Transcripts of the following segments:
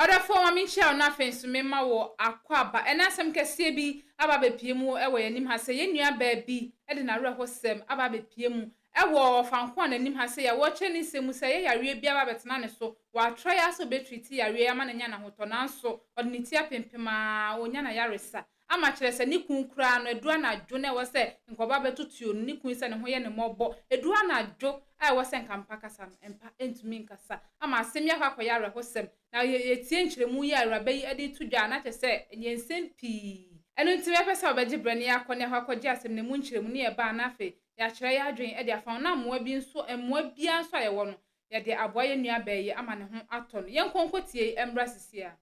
Ɔdɔfoɔ ma menkyia wo na afei nso memma wo akwaaba. Ɛnnɛ asɛm kɛseɛ bi aba abɛpue mu wɔ yɛn anim ha sɛ yɛn nua baa bi de n'awerɛhosɛm aba abɛpue mu wɔ ɔfanko a n'anim ha sɛ yɛwɔ kyerɛ ne nsɛm mu sɛ ɛyɛ yareɛ bi aba abɛtena ne so. Watrɛ ara sɛ ɔbɛtreati yareɛ yi ama no anya n'ahotɔ nanso ɔde ne ti apempem ara ɔnnya n'ayaresa. Ama kyerɛ sɛ ne kun koraa no, ɛdu anadwo na ɛwɔ sɛ nka ɔba bɛtotuo no, ne kun sɛ ne ho yɛ no mmɔbɔ. Ɛdu anadwo a ɛwɔ sɛ nka mpa kasa no, mpa ntumi nkasa. Ama asɛm yi akɔ akɔyɛ awerɛhosɛm. Na yɛtie nkyerɛmu yi a awuraba yi de reto dwa a, na kyerɛ sɛ ɛyɛ nsɛm pii. Ɛno nti mɛpɛ sɛ wobɛgye berɛ na yɛakɔ na yɛakɔ akɔgye asɛm no ɛmu nkyerɛmu na yɛba a na afei yɛakyerɛ yɛn adwene de afa ho. Na mmoa bi nso, mmoa biara nso a yɛwɔ no, yɛde aboa yɛn nuabaa yi ama ne ho atɔ no. Yɛnkɔ nkɔtie mmra sisi ara.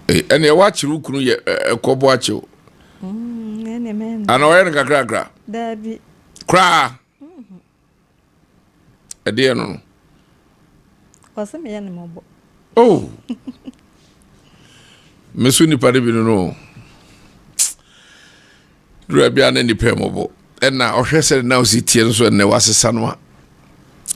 Ɛnna ɛwɔ akyere wo kunu yɛ ɛkɔbɔ akyew. Mm, Ana ɔyɛ no kakrakra? Daabi. Koraa. Mm-hmm. Ɛdeɛ no no. Ɔsɛ meyɛ ne mmɔbɔ. Oh. Me so nipa no bi no no. Dura bia ne nipa mmɔbɔ. Ɛna ɔhwɛ sɛ na osi tie no so ɛnɛ wasesa no a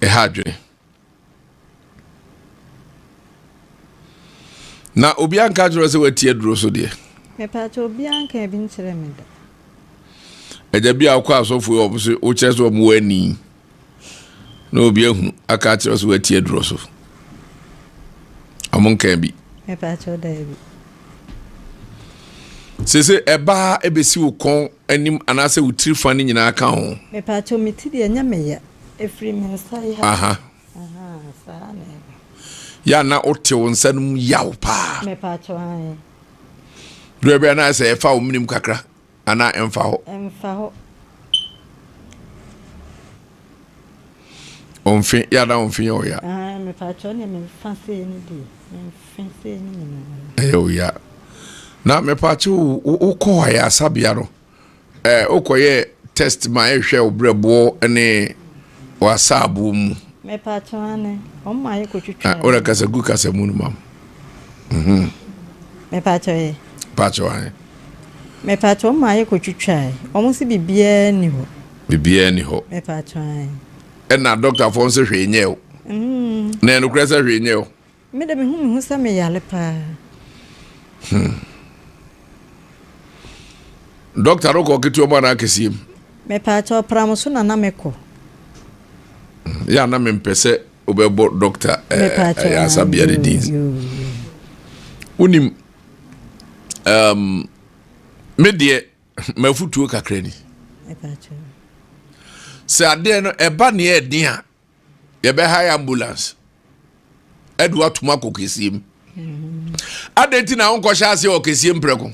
ɛha adwene. Na obi anka kyerɛ sɛ wati aduro so deɛ. Mepaakyɛ obi anka ebi nkyerɛ me da. Agya bi a wokɔ asɔfo yi wɔn so wokyerɛ sɛ wɔn wɔ ani na obi ahunu aka akyerɛ sɛ wati aduro so. Wɔn nka bi. Mepaakyɛ daabi. Sese ɛbaa ebesi wo kɔn anim anaasɛ wo tiri fa no nyinaa ka ho. Mepaakyɛ me ti deɛ nyɛ me ya. Ɛfiri me nsa yi ha. Aha. Aha, saa na ɛba. Yɛ a na wote wo nsa no mu yaw paa. Mepaakyɛw ae. Berɛ bi a na sɛ ɛfa wo menem kakra anaa ɛmfa hɔ. Ɛmfa hɔ. Ɔmfe yɛ a na ɔmfe yɛ ɔya. Ae, mepaakyɛw neɛ memfa sei no deɛ, memfe sei no nyinaa. Ɛyɛ ɔya. Na mepaakyɛw wokɔ ayasabea no. Eh, wokɔyɛ test ma ɛhwɛ wo brɛboɔ ne w'asaaboɔ mu. Mepatwo ane, wɔn ma yɛ kɔtwitwa. Ah, wona kasa gu kasa mu no mam. Mhm. Mepatwo ye. Patwo ane. Mepatwo wɔn ma yɛ kɔtwitwa. Wɔn si bibiara ni hɔ. Bibiara ni hɔ. Mepatwo ane. Ɛna dɔktafoɔ nso hwee nyɛ o. Mm. Na ɛnokorɛ sɛ hwee nyɛ o. Me de mehu me ho sɛ me yare paa. Hmm. Doctor no kɔ ketewa mu anaa kɛseɛ mu? Mepaakyɛw pram so na na mekɔ. Hmm, yɛ a na mempɛ sɛ wobɛbɔ doctor ayasabea no din. Wonim um, me deɛ mafutuo kakra ni. Sɛ adeɛ no ɛba neɛ ɛden a yɛbɛhae ambulance ɛde watom akɔ kɛseɛ mu adɛn nti na wonkɔhyɛ aseɛ wɔ kɛseɛ mu prɛko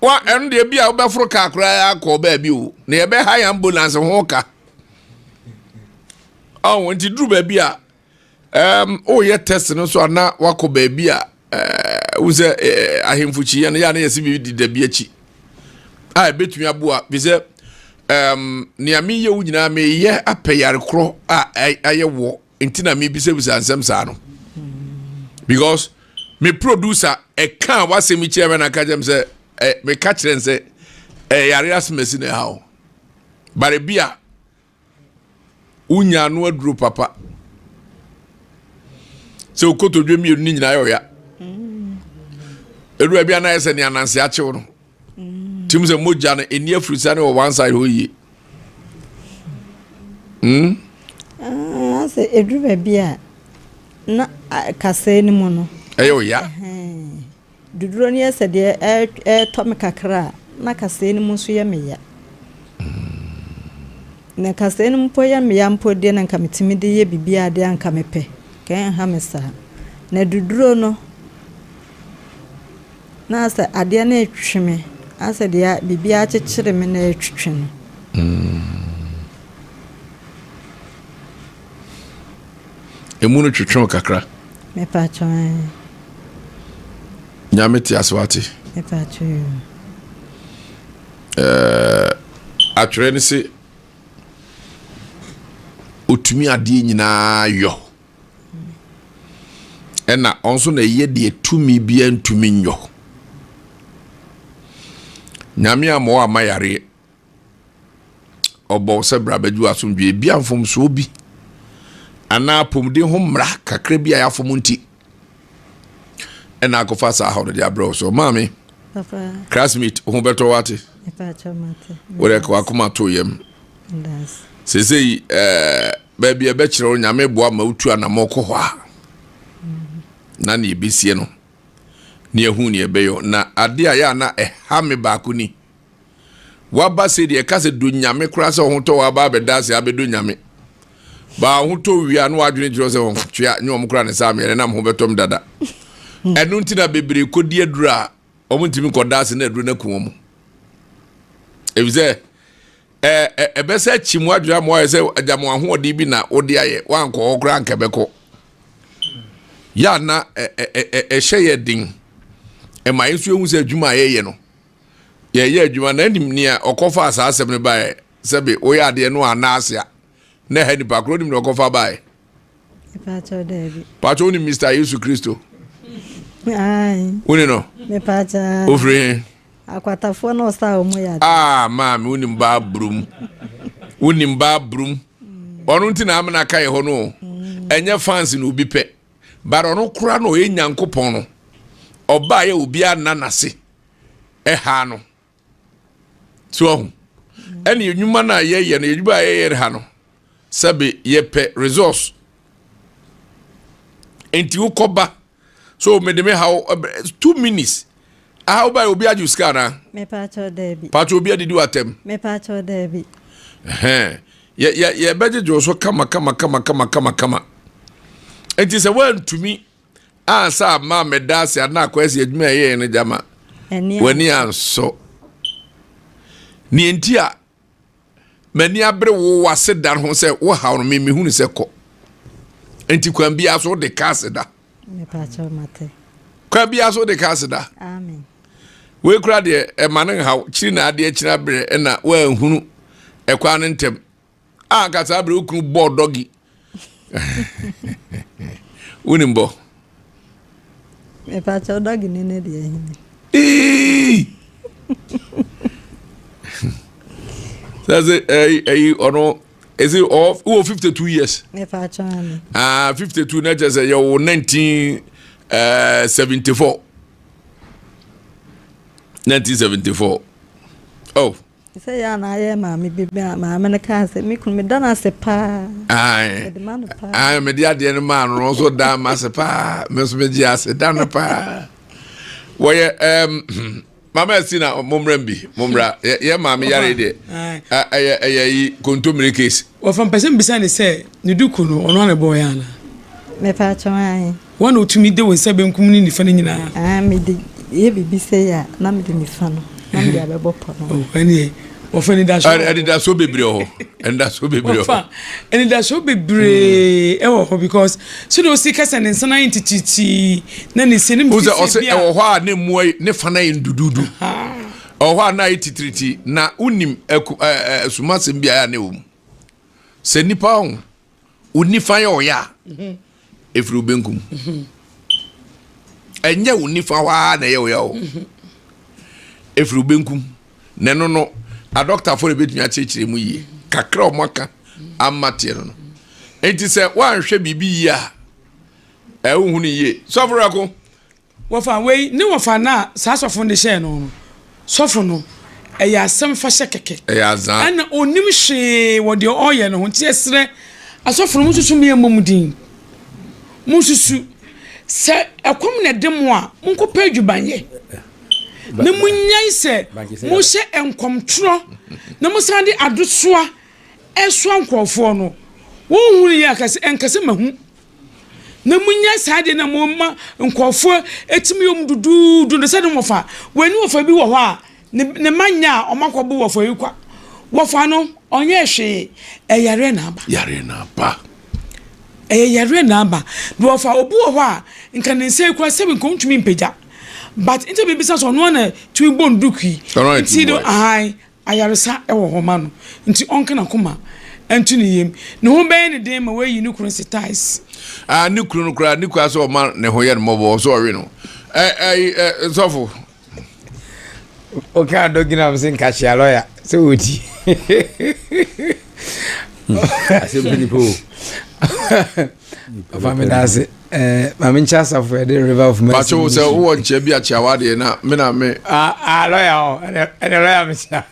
wa ɛno deɛ bi a wobɛforo kaa koraa akɔ baabi o na yɛbɛhae ambulance ho ka ɔho nti duru baabi a Um, woyɛ test no nso ana wakɔ baabi a eh, wo sɛ eh, ahemfo kyiiɛ no yɛ a na yɛsɛ biribi deda bi akyi a ɛbɛtumi aboa fi sɛ um, nea meyɛ wo nyinaa meyɛ apɛ yare korɔ a ayɛ wɔ nti na mebisabisa nsɛm saa no because me producer ɛka a wasɛm kyerɛ me na ka kyerɛ me sɛ meka kyerɛ n sɛ ɛyare asɛm asi na ɛha wo bare bi a wonya ano aduro papa sɛ okotodwe mmienu no nyinaa yɛ ɔya ɛduru bi anayɛ sɛ nea ananse akyew no tim sɛ mogya no ɛni afirisa ne wɔ one side hɔ yie hmm? Ah, sɛ ɛduru baabi a na kasɛe no mu no ɛyɛ ɔya Duduro no yɛ sɛ deɛ ɛretɔ me kakra a, na kasɛɛ no mu nso yɛ me ya. Na kasɛɛ no mu mpo yɛ me ya mpo deɛ na nka metumi de yɛ biribiara deɛ anka mepɛ, nka ɛnha me saa. Na duduro no, na asɛ adeɛ no retwe me, asɛ deɛ biribiara akyekyere me na ɛretwetwe no. Emu no twetwe wo kakra. Mepatwo ɛɛ. Nyame te ase wate. Mepatwo yoo. Ɛɛ atwerɛ no se otumi adeɛ nyinaa yɔ ɛna ɔnso na ɛyɛ deɛ tumi biara ntumi nyɔ. Nyame ama wo ama yareɛ. Ɔbɔ wo sɛ bra bɛgye w'asomdwoeɛ. Ebia mfomsoɔ bi Anaa apɔmuden ho mmara kakra bi a yɛafom nti ɛna akɔfa saa haw no de abrɛ wo so. Maame, classmate, ho bɛtɔ wate. Wode ka wakoma to yam. Seesei ɛɛ baabi a ɛbɛkyerɛ wo Nyame boa ma wotu anammɔ kɔ hɔ a na ne yɛbɛsie no ne yɛhu ne yɛbɛyɔ na ade a yɛ a na ɛha me baako ni Waba sei deɛ ɛka sɛ dɔ nyame koraa sɛ ɔho tɔ waba abɛda ase abɛdɔ nyame baa ɔho tɔ wie a na wadwene kyerɛ sɛ ɔho twea nyɛ ɔmo koraa ne saa meɛ nam ho bɛtɔm dada ɛno nti na bebree kɔdi aduro a ɔmo ntumi nkɔda ase na aduro no aku wɔn efisɛ ɛɛ ɛbɛsɛ akyi mu adwene ama wayɛ sɛ agya mo ahoɔden bi na wode ayɛ wankɔ hɔ koraa anka ɛbɛkɔ yɛ a na ɛhyɛ yɛ den ɛma yɛn nso ehu sɛ adwuma a yɛyɛ no yɛyɛ adwuma na anim nea ɔkɔfaa saa asɛm no baeɛ sɛbe woyɛ adeɛ no anna ase a na ɛha nipa korɔ nim nea ɔkɔfa baeɛ pakyɛ wonim Mr. Yesu Kristo wone no wofiri he akwatafoɔ na ɔsa wɔn yɛ adeɛ ah maame wonim baa burum wonim baa burum ɔno nti na amena ka yɛ hɔ no ɛnyɛ fans na obi pɛ But ɔno koraa na ɔyɛ Nyankopɔn no, ɔbaeɛ obiara nna n'ase ɛhaa no. So ɔho. Ɛne nnwuma no a yɛyɛ no, adwuma a yɛyɛ ha no, sɛbe yɛpɛ resource. Nti wokɔba, so mede me haw, 2 minutes, aha wobaeɛ obi agye sika anaa? Mepaakyɛw daabi. Paakyɛw obi adidi w'atɛm? Mepaakyɛw daabi. Ɛhɛn. Yɛ yɛ yɛbɛgyegye wo so kama kama kama kama kama kama. Nti sɛ woantumi ansa amma ammɛda ase anaa akɔyɛ sɛ adwuma a ɛyɛɛ no gyama w'ani ansɔ. Nea nti a m'ani abere wo w'aseda ho sɛ wohaw no me mehunu sɛ kɔ. Nti kwan biara so wode ka aseda. Kwan biara so wode ka aseda. Amen. Wei kora deɛ ɛma no nhaw kyiri na adeɛ kyina berɛ ɛna woanhunu ɛkwan no ntɛm a anka saa berɛ wo kunu bɔɔ dɔgi wonim bɔ mepakyɛw dɔgi ne ne deɛ hene sɛ sɛ ɛyi ɛyi ɔno ɛsɛ ɔ wɔ 52 years mepakyɛw ame ah 52 na kyerɛ sɛ yɛwɔ 1974 1974 oh. Sɛ yɛ a na ayɛ maame bi bɛ a maame no kaa sɛ me kunu meda no ase paa. Mede ma no paa. Mede adeɛ no maa no nso da ma ase paa me nso megye ase da no paa. Wɔyɛ ɛɛm mama ɛsi na mommra bi mommra yɛ maame yare deɛ ɛyɛ ɛyɛ yi kontomire case. Wɔfa mpɛ sɛ mbisa ne sɛ ne duku no ɔno ana bɔɔ yɛ ana. Mepa kyɛw ae. Wo na wotumi de wo nsa benkum ne nifa no nyinaa. Aane, mede yɛ biribi sei a, na mede nifa no, na mede abɛbɔ pɔ no. Oh, ɛneɛ, wɔfa anidasoɔ wɔ hɔ. Anidasoɔ bebree wɔ hɔ. Anidasoɔ bebree wɔ hɔ. Wɔfa anidasoɔ bebree wɔ hɔ because sɛdeɛ osi kasa ne nsa no ayɛ ntitiritii na ne se ne mu sɛ ɔsɛ ɛwɔ hɔ a ne mu ne fa no ayɛ ndududu. Ɛwɔ hɔ a na ayɛ titiritii na wonim ɛku ɛɛ sumasɛm bi a ɛyɛ a na ɛwɔ mu. Sɛ nipa ho Wo nifa yɛ ɔyɛ a, ɛfiri wo benkum. Ɛnyɛ wo nifa hɔ ara na ɛyɛ ɔyɛ o. Ɛfiri wo benkum. Na ɛno no, adɔktafoɔ na ɛbɛtumi akyerɛkyerɛ mu yie. Kakra a wɔaka ama teɛ no no. Enti sɛ woanhwɛ biribi yie a, ɛwohu no yie. Sɔfo Rako. Wɔfa wei ne wɔfa no a saa sɔfo no de hyɛɛ no no, sɔfo no, ɛyɛ asɛm fahyɛ kɛkɛ. Ɛyɛ azaa. Ɛna ɔnnim hwee wɔ deɛ ɔreyɛ no ho. Nti yɛsrɛ asɔfo no monsusu mmea mmɔ mo din. Monsusu. Sɛ ɛkɔm na ɛde mo a, monkɔpɛ adwumayɛ. Na monnyae sɛ mohyɛ nkɔmtorɔ na mosan de adesoa ɛsoa nkurɔfoɔ no. Wonhunu yɛ a, ka sɛ, ɛnka sɛ mahu. Na munya saa adeɛ na moma nkurɔfoɔ tumi yɛ wɔn duduudu no sɛde wɔfa wɔn ani wɔfa bi wɔ hɔ a ne ne mma nya a wɔn akɔbo wɔfa yi kwa wɔfa no ɔnyɛ hwee ɛyareɛ na aba yareɛ na aba ɛyɛ yareɛ na aba na wɔfa obi wɔ hɔ a nka ne nsa ekura sɛbi nka ɔntumi mpagya but nti biribi sa so ɔno ana tumi bɔ nduku yi nti no ahan Ayaresa wɔ hɔ ma no, nti ɔnka n'akoma nto ne yam. Ne ho bɛyɛ no den ma wayi ne kunu setaes. Ah, ne kunu no koraa, ne kura sɛ ɔma ne ho yɛ no mmɔbɔ, ɔsɛ ɔwe no. Ɛ ɛ ɛ nsɔfo. Ɔka dɔgi na ɔsɛ nkahyia lɔya sɛ ɔdi. Asɛm bi nipa o. Ɔfa me da ase. Eh, maame nkyɛ asafo yɛde River of Mercy. Pakyɛ wo sɛ wowɔ nkyɛ bi akyea wadeɛ na me na me. Ah, ah, lɔya o, ɛnɛ ɛnɛ lɔya me kyea.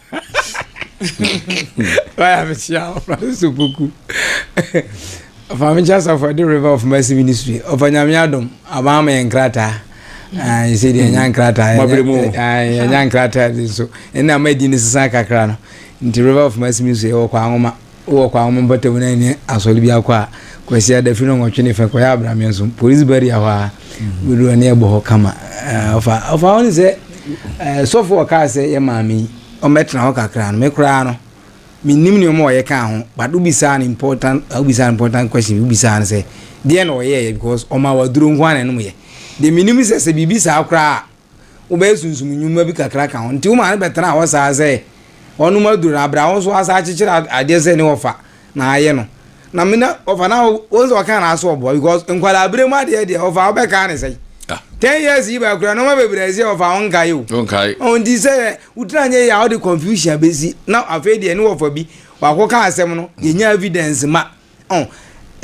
Lɔya me kyea o, Francis Opoku. Ɔfa me nkyɛ asafo yɛde River of Mercy Ministry. Ɔfa nyame adom, aban ama yɛn nkrataa. Ah, yɛsɛ deɛ yɛnya nkrataa. Yɛnya nkrataa de nso. Ɛnna ama edi ne sesa kakra no. Nti River of Mercy Ministry yɛwɔ kwa nwoma. Wowɔ kwa nwoma mpɔtam na ɛne asɔre bi akɔ a, Kwasi ada fi no nwɔtwe ne fɛ kɔyɛ abrameɛ nso. Police barrier hɔ a, woduru hɔ ne ɛbɔ hɔ kama. Ɔfa ɔfa hɔ ne sɛ sɔfo ɔkaa sɛ yɛ maame yi ɔmmɛtena hɔ kakra no, me koraa no mennim nneɛma ɔyɛ kaa ho, but wobisaa no important wobisaa no important question bi, wobisaa no sɛ deɛ na ɔyɛɛyɛ because ɔma waduro nko ara na ɛnom yɛ. Deɛ menim sɛ sɛ biribi saa koraa a wobɛyɛ sunsum nnwuma bi kakra ka ho. Nti wo maame bɛtenaa hɔ saa sɛ ɔnom aduro no abrɛ a wo nso asa akyekyere adeɛ sɛ ne wɔfa na ayɛ no. Na me na wɔfa na wo nso ɔka na aso ɔboa because nkwadaa abere mu adeɛ deɛ wɔfa wobɛka ne sɛn. Ah. 10 years yi baakura nneɛma bebree ɛsɛ wɔfa wo nkae o. Nkae. Nti sɛ wotena nyɛ yɛ a wode confusion bɛsi na afei deɛ ne wɔfa bi wakɔka asɛm no yɛnya evidence ma. Ɔn,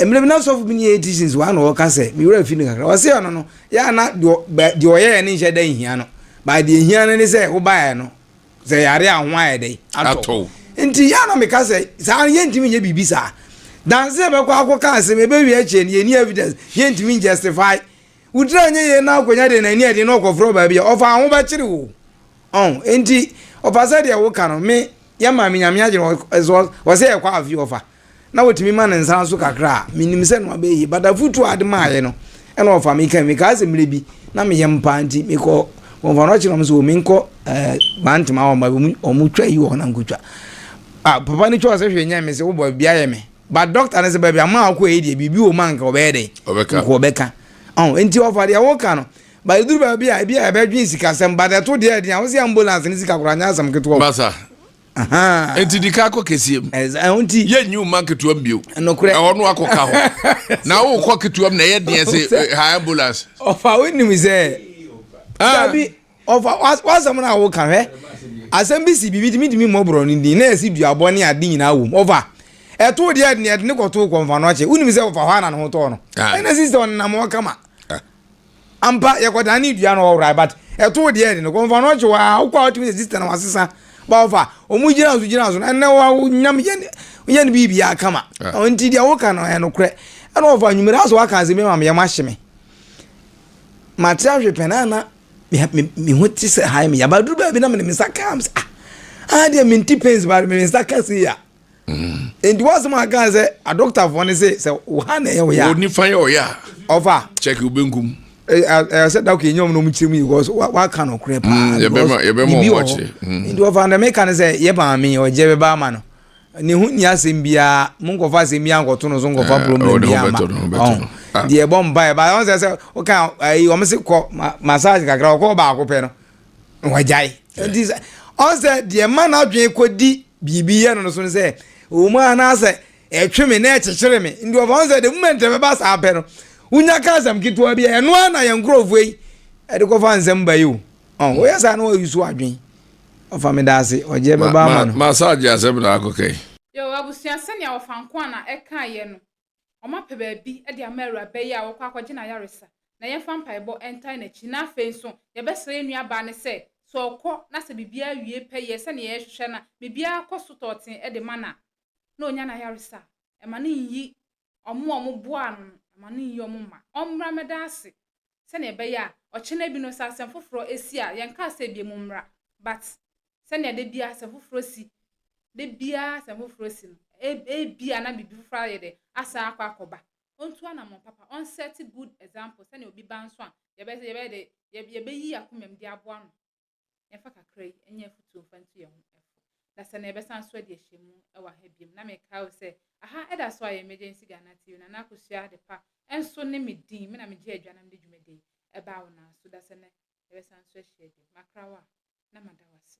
mmerɛ bi na sɔfo bi ne yɛyɛ teachings wɔ ha na ɔka sɛ, me werɛ afi no kakra, ɔse ɔno no, yɛ a na deɛ deɛ ɔyɛɛ no nhyɛ da nhia no, but deɛ ehia no ne sɛ wobaeɛ no, sɛ yare a ho ayɛ dɛn, atɔ wo. Nti yɛ a na meka sɛ, saa no yɛntumi nyɛ biribi saa. Danse a yɛbɛkɔ akɔka asɛm, ɛbɛwie akyire no, yɛnni evidence, yɛntumi njustify. Wo tiri anyɛ yie na akɔnya deɛ n'ani yɛ den na ɔkɔfrɛ wo baabi a, ɔfa ho bɛkyere wo. Ɔn, nti ɔfa sɛ deɛ woka no, me, yɛ maame Nyame agye no, ɔsɛ yɛkɔ afe ɔfa. na wɔtumi ma ne nsa so kakra a, menim sɛ no abɛyɛ yie. But afotuo a ade maaeɛ no, ɛna ɔfa me kan. Mekaa sɛ mmerɛ bi na meyɛ mpaa nti mekɔ wɔmfa no ɔkyerɛ wɔn sɛ menkɔ ɛɛ Bantama hɔ ma wɔn twa yi wɔ hɔ na nkotwa. Ah, papa no twa ɔsɛ hwee nyɛ me sɛ wobɔ biribi ayɛ me. But doctor no sɛ baabi a maa ɔkɔ yi deɛ biribi wɔ mu a nka ɔbɛyɛ dɛn? Ɔbɛka. Nka ɔbɛka. Ɔn, nti ɔfa deɛ woka no. But ɛduru baabi a ebi a yɛbɛdwen sikasɛm but ɛto deɛ ɛden a wo sɛ ambulance ne sika koraa nyɛ asɛm ketewa o. Masa, Enti di kan kɔ kɛseɛ mu. Yɛnyi wo mma nketewa mu bio. Ɛhɔ no akɔka hɔ. Na wokɔ ketewa mu na ɛyɛ deɛ sɛ eh, ha ambulance. Ɔfa wonim sɛ dabi ɔfa wasɛm no a woka hwɛ asɛm bi si biribi tumi tumi mmɔ borɔ no din na yɛsi duabɔ ne ade nyinaa wom ɔfa ɛto deɛ ɛde ne kɔto kɔmfa no akye wonim sɛ ɔfa hɔ ana ne ho tɔɔ no ɛna sista ɔnenam hɔ kama. Ampa yɛkɔdanee dua no alright but ɛtoo deɛ ɛde no kɔnfa no ɔkye waa wokɔ a wotumi sɛ sister na wasesa ba ɔfa ɔmo gyina so gyina so no ɛnɛ wa nyam yɛ yɛ no biribiara kama nti deɛ woka no ɛyɛ nokorɛ ɛna ɔfa anwummerɛ asɛ waka asɛm bi ma meyɛ mahye me mate ahwe pɛn a na me ho te sɛ hae me yaba duru baabi na mede me nsa kaa me sɛ ah ah deɛ mente pains ba me nsa ka sei a Nti wɔasɛm a aka sɛ adɔktafoɔ no se sɛ wo ha na ɛyɛ wo ya. Wo nifa yɛ ɔyɛ a. Ɔfa. Check wo benkum. Ɛyɛ sɛ dako yɛnyɛ wɔn na wɔn kyerɛ mu yi because waka no korɛ paa. Yɛbɛma yɛbɛma wɔn akyerɛ. Nti ɔfa na meka no sɛ yɛ maame ɔgye bɛba ama no. Ne ho ni asɛm biara mo nkɔfa asɛm biara nkɔto no so nkɔfa problem biara ma. Ɔn deɛ ɛbɔ mpa yɛ ba wɔn sɛ sɛ ɔka ɛyi wɔn se kɔ massage kakra ɔkɔ baako pɛ no. Wagyae. Nti sɛ ɔn sɛ deɛ ma n'adwene kɔdi biribi yɛ no no so no sɛ ɛwɔ mu a na sɛ ɛtwe me na ɛkyekyere me nti ɔfa ho sɛ the moment ɛbɛba saa pɛ no wonya ka asɛm ketewa bi a ɛno ara na yɛn nkurɔfoɔ yi ɛde kɔfa nsɛm ba yi o ɔn woyɛ saa na wayi so adwene ɔfa me da ase ɔgyeɛ bɛba ama no. Massage asɛm na akɔka yi. Yoo abusua sɛnea ɔfa nko a na ɛkaeɛ no Wɔapɛ baabi de ama awuraba yi a ɔrekɔ akɔgye n'ayaresa, na yɛmfa mpaebɔ ntae n'akyi. Na afei nso, yɛbɛsrɛ yɛn nuabaa no sɛ, sɛ ɔkɔ na sɛ biribiara wie pɛyɛ sɛnea yɛhwehwɛ na biribiara kɔ so tɔɔtee de ma no a, na onya n'ayaresa a, mma no nnyi wɔn a wɔboaa no no, mma no nnyi wɔn mma. Ɔmmra mmɛda ase sɛnea ɛbɛyɛ a ɔkyena bi no sɛ asɛm foforɔ si a, yɛnkaa sɛ biom mmra, but sɛnea da biara asɛm foforɔ si, da biara asɛm foforɔ si no, ebia na biribi foforɔ ayɛ dɛ asan akɔ akɔba. Ɔntu anammɔn papa, ɔnsɛte good example sɛnea obi ba nso a, yɛbɛyɛ yɛbɛyɛ dɛ yɛbɛyi yɛn akoma mu de aboa no. Yɛmfa kakra yi nyɛ afotuo mfa ntu yɛn ho fo. Na sɛ na yɛbɛsan so adi ahyɛmu wɔ ha biom. Na mekae wo sɛ, aha ɛda so ayɛ Emergency Ghana TV. Nana Akosua Adepa nso ne me din. Me na megye adwa na mede dwumadie yi ɛbaa wo nan so. Da sɛ nɛ yɛbɛsan so ahyia biom. Makra wo a, na mada wo ase.